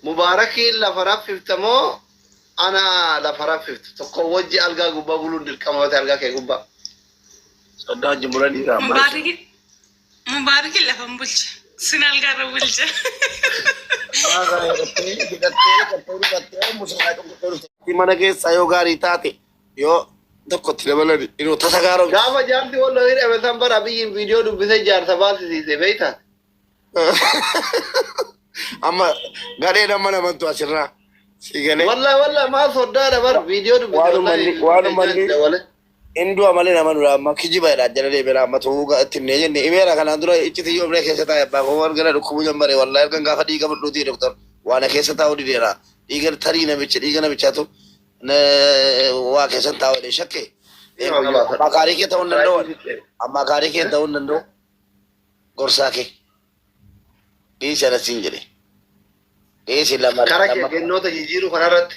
Mubaarakiin lafa raffifta moo ana lafa raffifta? Tokko wajji algaa gubbaa buluun dirqama yoo ta'e algaa kee gubbaa. Soddaa wajjin bulanii dha amma. Mubaariki Mubaariki lafan bulcha. Sin algaarra bulcha. Maarraa hidhattee hidhattee hidhattee hidhattee musaa dhugdee dhufte. Mana keessaa yoo gaarii taate yoo tokkotti dabalani inuu tasa gaaromti. Gaafa jaarsi walloo hidhame san bara biyyiin viidiyoo dubbisee jaarsa baasisiise beektaa? Amma gadhee nama namantu asirraa si galee. Wallah wallah maa soddaadha bar viidiyoo dubbise Waanuma wallahi inni waanuma inni dawale. inni du'a malee nama nura amma kijiba jedha jala deebiira amma tuu itti himnee jenne himeera kanaan dura icciti yoo biree keessa taa'e abbaa koo waan gara dhukkubuu jambare wallahi ergan gaafa dhiiga fudhuutii doktor waan keessa taa'uu dideera dhiiga tarii namicha dhiiga namichaatu waa keessan taa'u jedhee shakke ammaa kaarii kee ta'uu hin danda'u ammaa kaarii kee ta'uu hin danda'u gorsaa kee dhiisi ana siin jedhe dhiisi lama Kara kee lama kennoota jijjiiruu kanarratti.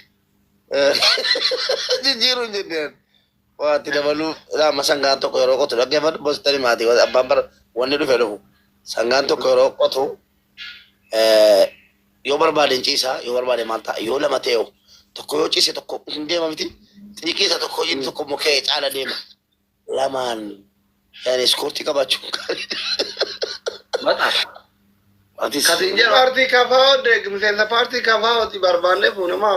jijjiiruu hin jenneen waatti dabaluu amma sangaan tokko yeroo qotu dhaggeeffadhu bositani maatii abbaan bara wanni dhufe dhufu sangaan tokko yeroo qotu yoo barbaade hin ciisa yoo barbaade maal ta'a yoo lama ta'e hoo tokko yoo ciise tokko hin deema miti xiiqii isa tokko inni tokko immoo ka'ee caala deema lamaan yaani iskoortii qabaachuun gaariidha. Maxaa. Atis Kasin jedhu paartii KFO deeg miseensa paartii KFOti barbaannee fuunama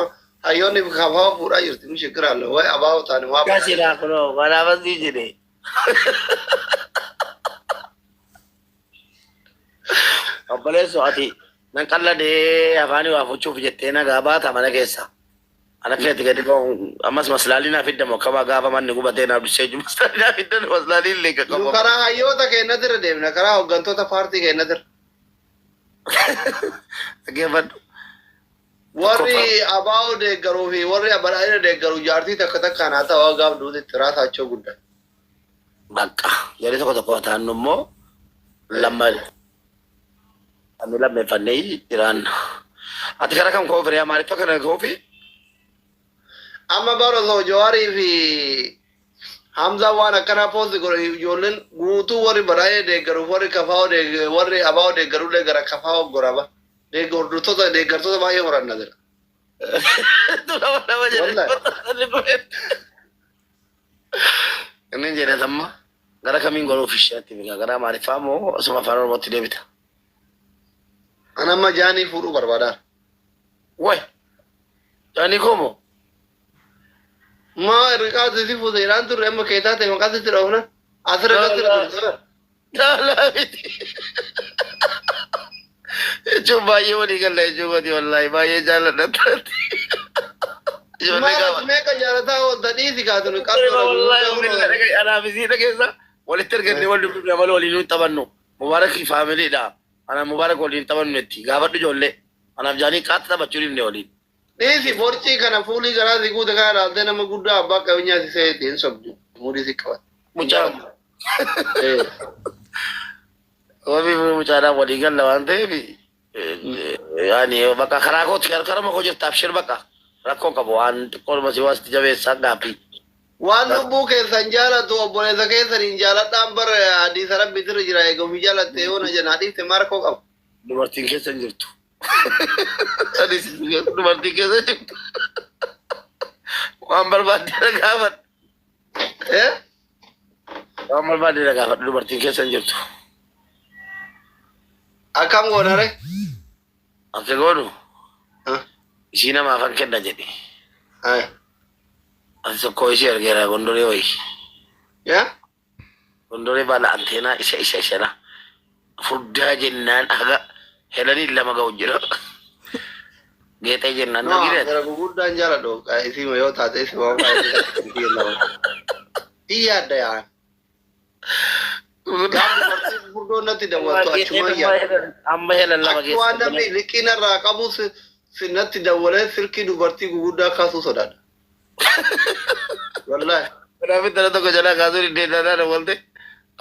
hayyoonni KFO fuudhaa jirti min shikiraalle wayi abaa'oo taane waa Gaasi badhaadhe. laa kunoo waraabas ni jedhe. Obboleessoo ati nan qalladee afaanii waa fuchuuf jettee nagaa baata mana keessa. Ana keetti gadi ba'u ammas maslaalii naa fiddamu akkama gaafa manni gubatee naaf dursee jiru maslaalii naa fiddan maslaalii illee Nu qaqqabu. karaa hayyoota keenyatirra deemna karaa hooggantoota paartii keenyatirra. Dhaggeeffadhu. Warri Tokkoffaa. abaa'oo deeggaruu fi warri badhaadhina deeggaru jaartii takka takkaan haa ta'u gaaf duuti raasaachoo guddaa. Bakka jarri tokko tokko taannu immoo lamma nu lammeeffannee jiraanna. Ati kara kam koo firee Amaariffa kana koo fi Amma bara osoo Jawaarii fi Hamzaan waan akkanaa poosti godhan ijoolleen guutuu warri badhaadhina deeggaruuf warri kafaa'oo warri abaa'oo deeggarullee gara kafaa'oo goraba. Hordoftoota deeggartoota baay'ee horanna jira. Lama lama jedhe. Wallahi. Inni jedhe amma gara kamiin godhuuf isheetti migaa gara Amaariffaa moo osuma afaan Oromootti deebita? An amma jaanii fuudhuu barbaadaa. Way jaanii koo moo? Maa riqaatu si fuute jedhaan turre amma keetaa ta'e maqaa sitti dhoofna. Asirra irratti turte. Laalaa miti. Jechuun baay'ee walii galla jechuu kooti wallaahi baay'ee jaalladha taate. Ijoollee Maal gaafa. meeqa jaalataa oolta dhiisi kaatu nu qabdu. Wallaahi waliin dhagaye anaaf isii dhageessa walitti arganne wal dubbifne malee waliin hin taphannu. Mubaarak faamiliidha. Ana Mubaarak waliin taphannu itti gaafadhu ijoollee. Anaaf jaanii qaata taphachuu dhibne waliin. Dhiisi borcii kana fuulii garaa si guute kana ilaaltee nama guddaa abbaa qabeenyaa si seeti hin sobdu. Muudii si qabata. Mucaa. Wabii mucaadhaan walii galla waan ta'eef yaani bakka karaa kootti karama koo jirta abshir bakka rakkoo qabu waan xiqqoodhuma si waasti jabeessaa gaaffii. Waan lubbuu keessan jaalatu obboleessa keessan hin jaaladhaan bar hadiisa rabbiitirra jira eega ofii jaalatte yoo na jenna dhiifte maal rakkoo qaba. Dubartiin keessa hin jirtu. Anis dubartiin keessa hin jirtu. Waan barbaadde na gaafadhu. Eh? Waan barbaadde na gaafadhu dubartiin keessa hin jirtu. Akkam goonare? Akka goonu ishii namaafan kenna jedhe. Ati tokko ishii argeera gondoree wayii. Yaa? Gondoree baala anteenaa isa isa isa la. Furdaa jennaan haga helanii lama ga'u jira. Geexee jennaan No, argite. gara gurguddaan jaaladhu. Isima yoo taate isima waan baay'ee Iyyaadda yaa. Gaaf dubartii gurguddoon natti dawwaltu achumaan yaadda. Amma helan lama Akki waan keessa. namni liqii narraa qabu si natti dawwalee silkii dubartii gurguddaa kaasuu sodaadha. Wallaahi. Kanaaf intala tokko jalaa kaasuu diddee ilaalaa dawwalte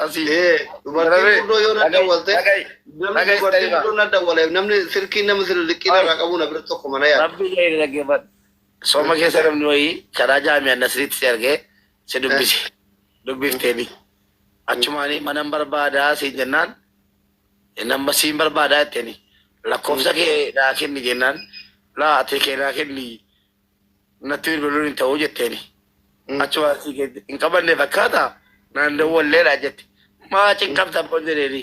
asii. Ee, dubartii gurguddoo yoo na dawwalte namni dubartii gurguddoo na dawwaleef namni silkii nama liqii narraa qabu na bira tokko mana yaada. Rabbi jedhee dhaggeeffadhu. Sooma keessa namni wayii karaa jaami'a Nasriitti si argee si dubbise. Dubbifteeni. Achumaanii manan barbaadaa siin jennaan nama siin barbaadaa jetteeni. Lakkoofsa kee naa kenni jennaan Laa ati keenaa kenni natti bilbiluun hin ta'uu jetteeni. Achuma asii keetti hin qabanne fakkaata naan dawwalleedha jette. Maa cinqamta abboon jedheeni.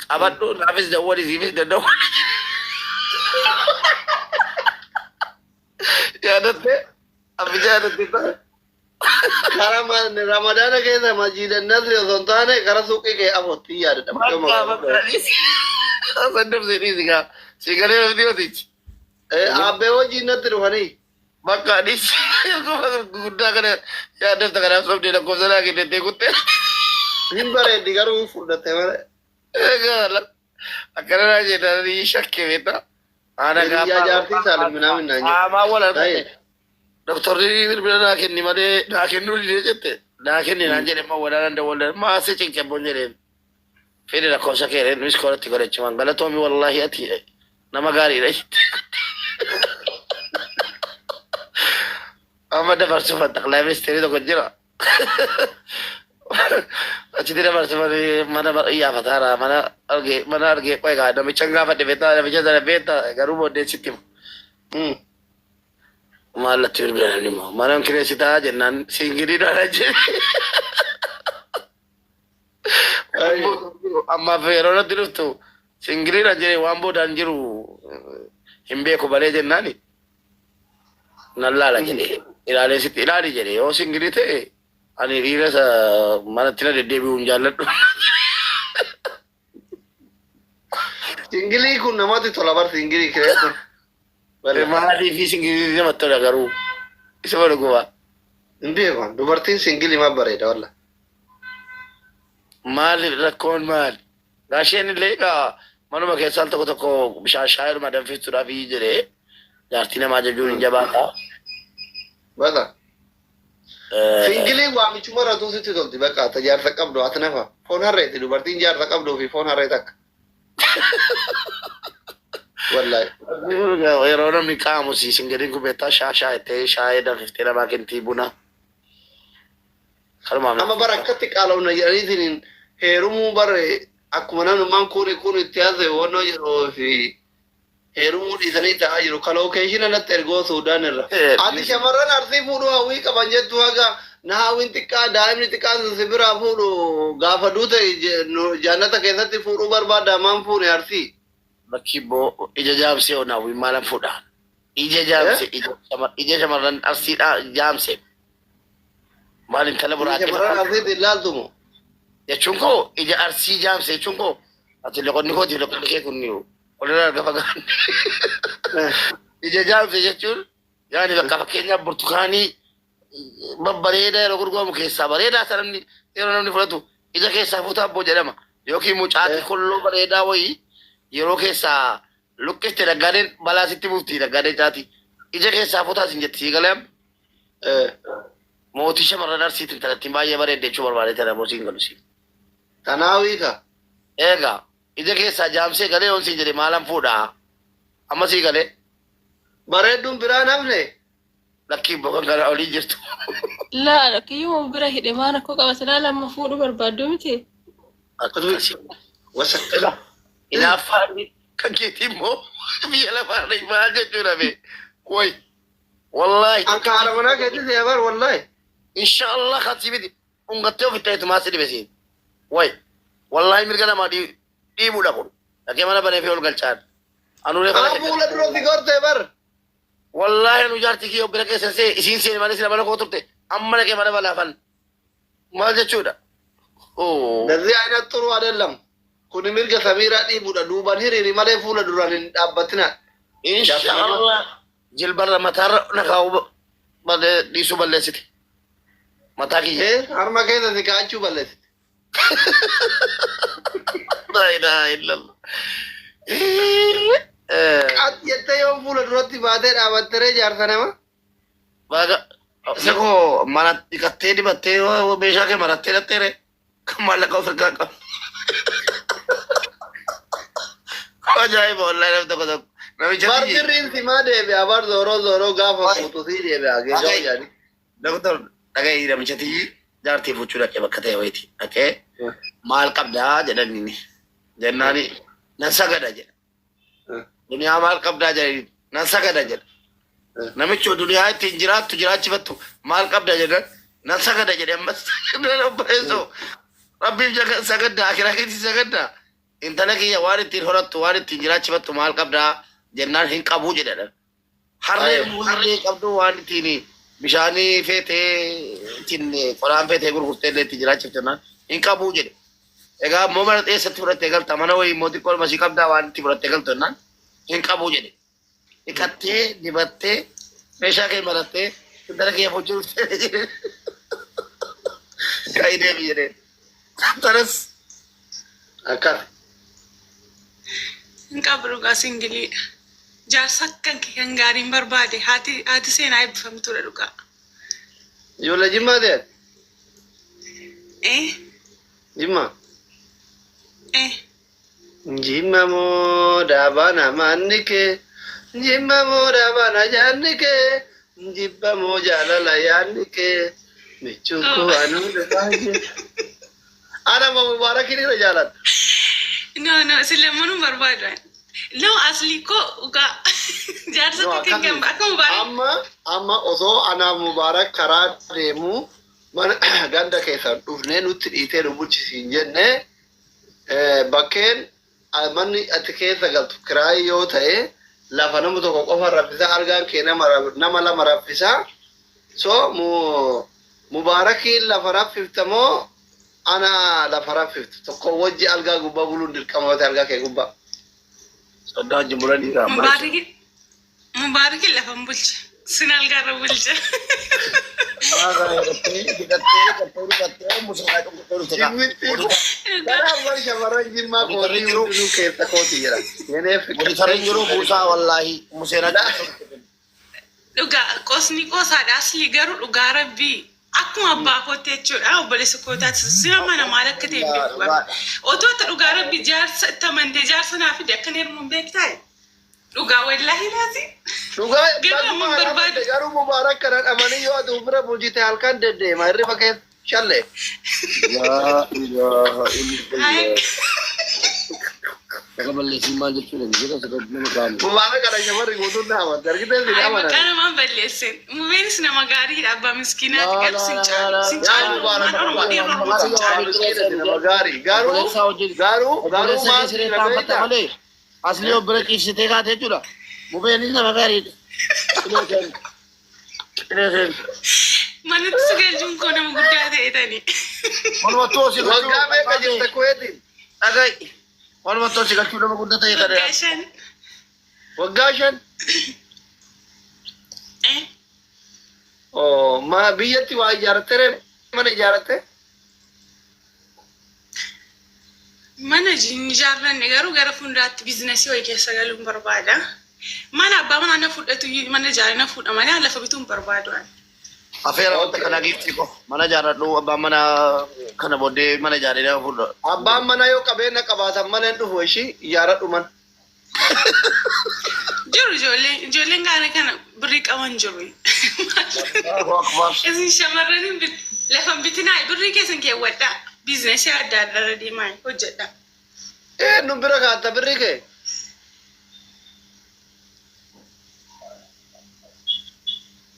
Qabadhu naafis dawwali siifis daddawwali. Yaadatte abbicha yaadatte ta'a. Kara Ramadaana keessa Masjiida Nasri osoo hin taane kara suuqii kee afootti yaadadha. Bakka bakka dhiisi. San dabsee dhiisi gaa. Si galee lafti hotichi. Abbee wajjin natti dhufanii. Bakka dhiisi. Guddaa kana yaadafta kanaaf sobdee lakkoofsa naa kennettee kuttee. Hin bareeddi garuu hin furdatte malee. Egaa akkana naa jedhan shakke beektaa. Ana Hiriyyaa jaartii Saalim minaamin naan jedhe. Qaamaa wal argate. Ta'e. Doktorri bilbila naa kenni malee naa kennuu didee jette. Naa kenni naan jedhe immoo walaanan dawwalan maa si cinqe boon jedheen. Fedhe lakkoofsa kee reen mis koolatti godhachumaan galatoomi wallaahi ati nama gaariidha jette. Amma dabarsuufan xaqlaa ministeerii tokko jira. Achitti dabarsifanii mana iyyaafataara mana argee mana argee qoy gaa namicha gaafadhe beektaa namicha sana beektaa garuu booddee sitti hima. Maallatti bilbila namni immoo mana kireessitaa jennaan siingilii dha jedhe. Ammaaf yeroo natti dhuftu siingiliidha jedhe waan boodaan jiru hin beeku malee jennaani. Nan laala jedhe ilaalee sitti ilaali jedhe yoo singilii ta'e ani dhiira isa manatti na deddeebi'u hin jaalladhu. Singilii kun namatti tola bar singilii kireessuun. Maalii fi singilii namatti tola garuu isa dhuguma. Hin beekan dubartiin singilii ma bareeda walla. Maali rakkoon maali? Gaasheen illee egaa manuma keessaa al tokko tokko bishaan shaayii danfisuudhaaf jedhee jaartii namaa jajuun hin jabaata. Bata. Singiliin waamichuma irra sitti tolti bakka ati jaarsa qabdu ati nafa. Foon harreeti dubartiin jaarsa qabduu fi foon harree takka. Wallaahi. Yeroo namni qaamu si singiliin kun beektaa shaashaa jettee shaayii danfiftee namaa kennitii buna. Kanumaaf Amma bara akkatti qaala'uuna jedhaniitiin heerumuu bare akkuma namnummaan kun kun itti haasa'e wannoo jedhuu fi heerumuu dhiisanii ta'aa jiru. Kalookeeshina natti ergoo Suudaan irra. Ati shamarran Arsii fuudhuu hawwii qaban jettu haga na hawwiin xiqqaa daa'imni xiqqaan sun si biraa fuudhu gaafa duute jannata keessatti fuudhuu barbaadda maan fuune Arsii. Bakki boo ija jaamsee onaawwi maalan fuudha. Ija jaamsee ija shamarran Arsiidhaa jaamsee. Maal intala buraaqee Shamarran Arsiitti ilaaltumo. Jechuun koo ija Arsii jaamse jechuun koo ati loqonni kooti loqonni kee kun walirraa arga fagaanne. Ija jaamse jechuun yaani bakka fakkeenyaaf burtukaanii babbareedaa yeroo gurguramu keessaa bareedaa isa namni yeroo namni fudhatu ija keessaa fuutaa abboo jedhama. Yookiin mucaatii kolloo bareedaa wayii yeroo keessaa luqqiste naggaadeen balaa sitti buufti naggaadeen caatii. Ija keessaa fuutaa sin jetti sii galee amma. Mootii shamarran Arsiitiin intalattiin baay'ee bareedde jechuu barbaade tana boosiin galu siin. Kanaawii ka. Egaa ija keessaa jaamsee galee yoon siin jedhe maalan fuudhaa? Amma sii galee Bareedduun biraa namne. Lakkii bokan kana olii jirtu. Laa kiyyuma bira hidhe maan akkoo qaba silaa lama fuudhuu barbaaddu miti. Akkasii. Wasa. Hinaaffaan kan keetii immoo biyya lafaarra maal jechuudha bee. Way. Wallaahi. Anka haadha manaa keetti si abar wallaahi. Inshaallah kan si miti. Dhungattee ofitti ta'etu maa si dhibe siin. Way. Wallaahi mirga namaa dhiibuudha kun. Dhaqee mana banee fi ol galchaan. Anuulee kana Haa fuula dura si gortee bar. Wallaahi anu jaartii kiyya bira keessa see isiin seeni malee sila mana koo turte amma dhaqee mana balaafan. Maal jechuudha? Oh. እንደዚህ አይነት ጥሩ አይደለም። Kun mirga Samiiraa dhiibuudha. Duuban hiriiri malee fuula duraan hin dhaabbatina. Inshaallah jilbarra mataarra na kaa'u malee dhiisuu balleessite. Mataa kiyya. Harma keessa si kaa'achuu balleessite. Laa ilaaha illallah. Ati jettee yoon fuula duratti baatee dhaabatteree jaarsa nama. Baga. Isa koo mana dhiqattee dibattee meeshaa kee marattee dhatteere kan maallaqa of harkaa qabu. Ajaa'iba wallaahi namni tokko tokko. Namicha Bar tiyyi. birriin simaa deebi'a bar zooroo zooroo gaafa fuutu sii deebi'a geejjoo jedhani. Doktor dhaga'i namicha tiyyi jaartii fuuchuu dhaqee bakka ta'e wayiiti. Dhaqee maal qabdaa jedhaniini. Jennaani nan sagada jedha. Duniyaa maal qabdaa jedhaniini nan sagada jedha. Namichi duniyaa ittiin jiraattu jiraachifattu maal qabda jedhan nan sagada jedhe ammas obboleessoo rabbiif sagadda akiraa keetti sagadda intala kiyya waan ittiin horattu waan ittiin jiraachifattu maal qabdaa jennaan hin qabuu jedhe. Harree muullee qabdu waan ittiin bishaanii feetee ittiin qoraan feetee gurgurtee illee ittiin jiraachiftu jennaan hin qabuu jedhe. Egaa immoo mana eessatti fudhattee galta mana wayii immoo xiqqoo masii qabdaa waan itti fudhattee galtu jennaan hin qabuu jedhe. Dhiqattee dibattee meeshaa kee marattee intala kee fuuchuu jedhe. Ka'ii deemi jedhe. Tanas Akkas. Hin qabu dhugaa singleiidha. Jaarsa akkan kee kan gaariin barbaade haati seenaa eebbifamtuudha dhugaa. Ijoollee Jimmaa ta'e? Eh. Jimmaa. Eh. Jimma moo daabana manni kee jimma moo daabana jaanni kee jibba moo jaalala yaanni kee michuun koo anuu baay'ee. Ana ma Mubaarakiin irra jaaladha. No, no, isin lammanuu barbaadu. No, asli koo dhugaa. Jaarsa No, akka kan akka Mubaarak. Amma osoo anaaf Mubaarak karaa deemu mana ganda keessan dhufnee nutti dhiitee nu bulchisiin jenne bakkeen manni ati keessa galtu kiraayii yoo ta'e lafa nama tokko qofa raffisa argaan kee nama lama raffisa. So Mubaarakiin lafa raffifta moo ana lafa raffifta tokko wajji algaa gubbaa buluun dirqama yoo ta'e algaa kee gubbaa. Soddaa wajjin bulanii dha. Mubaarakiin lafa hin bulcha. Sin algaarra bulcha. Hidhattee hidhattee dhiqattee dhiqattee musaa dhufte kaa. Jimmitti kanaaf warri shamarran Jimmaa kootii hundinuu keessa kootii jedha. Yenee Monitorri jiru buusaa wallaahi museen achi. Dhugaa qosni qosaadha asli garuu dhugaa rabbii akkuma abbaa kootti jechuudha obboleessa kootaati sina mana maal akka ta'e hin beeku bara. Otoo itti dhugaa rabbii jaarsa itti amantee jaarsa naa fide akka heerumuun hin beektaa dhugaa wallaahi laati. Dhugaa Garuu amma hin barbaadu. Garuu Mubaarak kana dhamanii yoo ati ofirra bulchite halkan deddeema hirriba keessa shalle. Laa ilaaha illallah. Dhaga balleessiin maal jechuudha? Jedha sirriitti nama kaa'ame. Mubaarak kana shamarri guutuun na amante argitee si Ay amanan. maqaa namaan balleessin. Mubeenis nama gaariidha abbaa miskiinaati garuu sin caalu. Sin Yaa caalu Mubaarak maan Oromoo dhiirri Oromoo sin abbaa caalu. miskiinaati nama gaarii garuu Obboleessaa wajjin garuu garuu obboleessa maal kee siree si taanfatta beektaa? malee asli obbole ciibsitee kaate jechuudha. Mubeenis nama gaariidha. Qilee seen. Qilee seen. Manatti si galchuun koo nama guddaa ta'e tani. Walumattuu si galchuu Waggaa meeqa jirta Kuweetiin? Dhaga'i. Walumattuu si galchuu nama guddaa ta'e kana. Waggaa 5. Waggaa 5. Eh. Oh, ma biyyatti waa ijaarrattee ree mana ijaarrattee? Mana hin ijaarranne garuu gara fuulduraatti businessii wayii keessa galuun barbaada. Mana abbaa manaa na fudhatu mana ijaaree na fuudha malee lafa bituu hin barbaadu ani. Afeera wanta kana giiftii ko mana ijaarradhu abbaan mana kana booddee mana ijaaree nama fuudha. Abbaan manaa yoo qabeenya qabaatan mana hin dhufu ishii ijaarradhu mana. Jiru ijoolleen gaarii kana birrii qaban jiru. Allahu akbar. Isin shamarran lafa hin bitinaa birrii keessan keewwadhaa. Businessii adda addaa irra deemaa hojjedhaa. Ee nu bira kaatta birrii kee.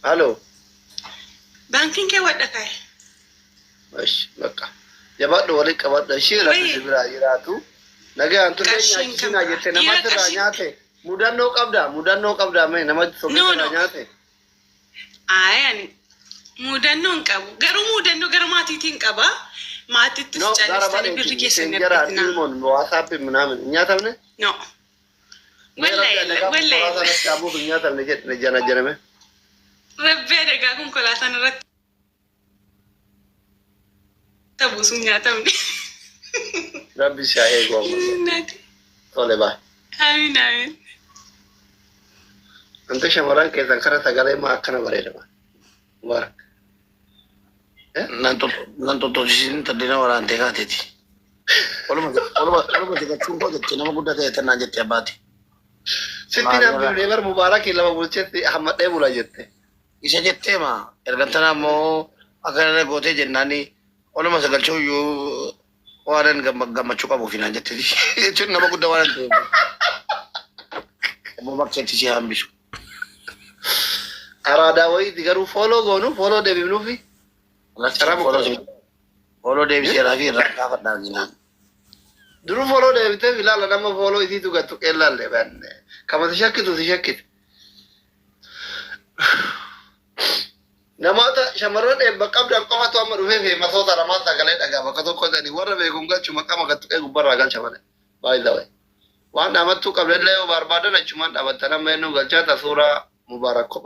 Halo. Baankiin keewwadha kaa'e. Ish bakka. Jabaadhu waliin qabadha ishii rabbi si biraa jiraatu. Nagaan turre Qarshiin kan nyaachisina jette dhiira namatti irraa qarshii. nyaate. Mudannoo qabda mudannoo qabda mee namatti No, soqee irraa no. nyaate. Ayi ani mudannoo hin qabu. Garuu mudannoo gara maatiitiin qaba. Maatittis No gara callistanii birrii bareeti keessan hin injera argatinaa. ilmoon WhatsApp ምናምን nyaatamne. No. Mee rabbi Wallahi adagaa wallahi. konkolaataa natti abuutu nyaatamne jedhe jana jedhame. Rabbi adagaa konkolaataan irratti buusuun nyaatamne. Rabbi si haa eegu amma. Nati. Tole baa. Amiin amiin. Ante shamarran keessan kara sagalee maa akkana bareedama. Mubarak. Nan tottolchisiin taddina waraantee kaateeti. Waluma si galchuun koo jette nama guddaa ta'e tannaan jette abbaati. Sitti namni bar Mubarakii lama bulchetti hammadhee bula jette. Isa jettee ma ergan tana immoo akka nana gootee jennaani waluma si galchuu iyyuu waan gammachuu qabuuf naan jette jechuun nama guddaa waan ta'eef. Obbo Bakkeetti si hambisu. Araadaa wayiiti garuu follow goonu follow deebifnuufi. Carraa Follow deebiseeraa fi irraa kaafadhaa jinaan. Duruu follow deebiteef ilaala nama follow isiitu gattu qeellaalle banne. Kama si shakkitu si shakkite. Namoota shamarran eebba qabdan qofatu amma dhufee feemasoota lamaan sagalee dhagaa bakka tokko ta'anii warra beekuun galchu maqaa maqattu gubbarraa galcha malee. By the way. Waan dhaamattuu qabdallee yoo barbaadan achumaan dhaabattan amma eenyu galchaa ta suuraa Mubaarak kophaa.